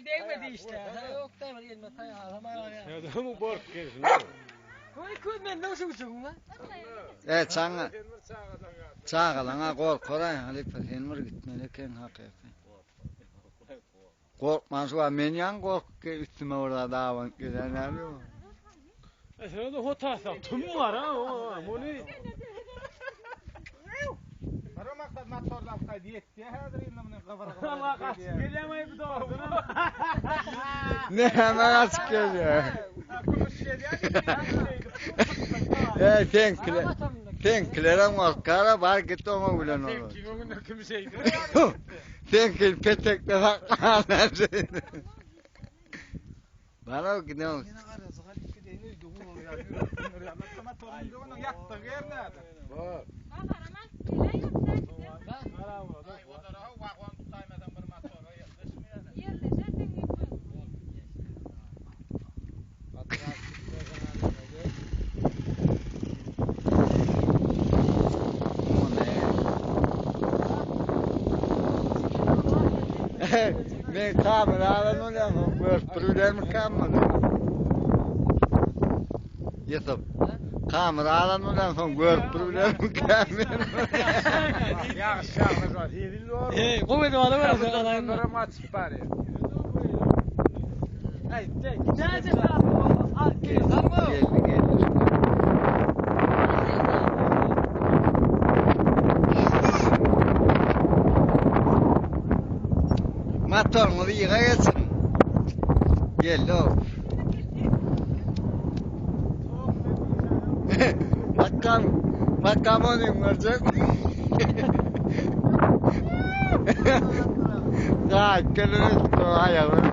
Ay degmedi işte. Sana yok demedi elime tayağı. Adamı bork gelsin. Koy koy ben ne uçuk uçuk lan. E çaňa çagalaňa gorkar halypa sen bir gitmeli eken hakyky. Korkman şu an men ýan korkup gel üstüme bir dawan gelen ýaly ýok. E sen de hotasa tüm var ha. o, Bunu Bir maksat motordan kaydı yetti. Häzir indi muny gybyr gybyr. Allah kaç gelemeyi bir doğru. Ne hemen açık geliyor. Gümüş gelýär. E senkile senkilere korkara bar git oňa bilen Sen olur. kim öňünde kim şeydi? Senkil petekle saklan. Bana gidiyor. Yine garajı galyp gideýin öýde gurur ýa. Motorun ýatdygy ýer näde? Var. Men kameradan olam, görüp durarmy kamera? Yusuf. Kameradan olam, soň görüp durarmy kamera? Ýagyş ýagyş var. Hezil doğru. Hey koy da bana ver. Alayım. Durum açıp bari. Hey giderce al gel tamam. Geldi geldi. Motoruňyzy ýyga geçin. Geldi o. Bakkam, bakkam onu görecek. Gaýt gelir, aýagyny.